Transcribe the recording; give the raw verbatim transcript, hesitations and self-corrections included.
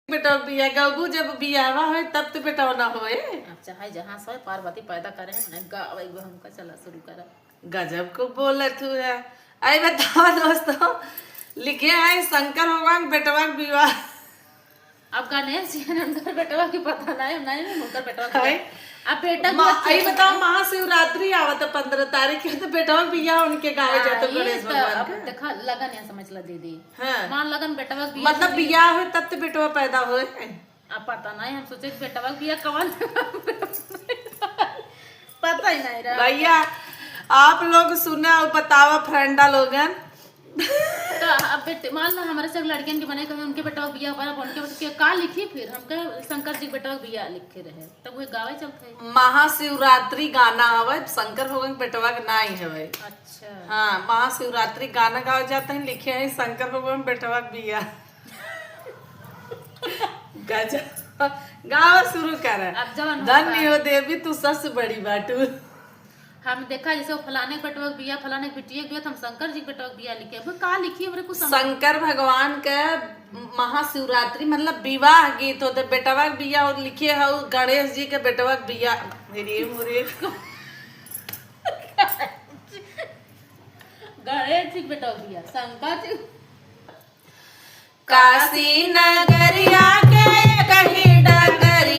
बेटवा बिया गाबू, जब बियाहवा होए तब तो बेटवा ना होए। अब चाहे जहाँ से होए, पार्वती पैदा करे हैं, मने गावे वो हमका। चला शुरू करा। गजब को बोलत हुआ। आई बताओ दोस्तों, लिखे हैं शंकर भगवान बेटवा के विवाह। अब गणेश जी हैं, उनकर बेटवा की पता नहीं, नहीं, नहीं, उनकर बेटवा की हाय। अब बेटा की मा-, बच्चे आई के बताओ, महाशिवरात्रि आवत है पंद्रह तारीख के, तो बेटवा के बियाह उनके गावे हाँ, जातो ये गणेश तो भगवान अब का। देखा, लगन यहाँ समझ ला दीदी। हाँ। मान लगन बेटवा के बियाह मतलब समझ बियाह हो तब तो बेटवा पैदा होए। अब पता नहीं, हम सोचे कि बेटवा के बियाह कवन पता ही नहीं रहा। भैया, आप लोग सुना और बतावा फ्रेंडा लोगन। तो अब बेटे, मान लो हमारे सब लड़कियन के बने कहे उनके बेटवा के बियाह बना, उनके बेटवा के का लिखी फिर? हम कहे शंकर जी के बेटवा के बियाह लिखे रहे, तब वो गावे चलते हैं। महाशिवरात्रि गाना हवे, शंकर भगवान के बेटवा के नाई हवे। अच्छा। हाँ, महाशिवरात्रि गाना गावे जाते हैं, लिखे हैं शंकर भगवान बेटवा के बियाह। गजब। गावा शुरू कर। अब जवन धन्य होता हो देवी, तू सबसे बड़ी बाटू। हम देखा जैसे वो फलाने के बेटवा के बियाह, फलाने के बिटिया के बियाह, तो हम शंकर जी के बेटवा के बियाह लिखे। अब का लिखी, हमरे कुछ समझ शंकर भगवान के महाशिवरात्रि मतलब विवाह गीत होते, बेटवा के बियाह और लिखे हऊ गणेश जी के बेटवा के बियाह। रे मुरे। गणेश जी के बेटवा के बियाह, शंकर जी। काशी नगरिया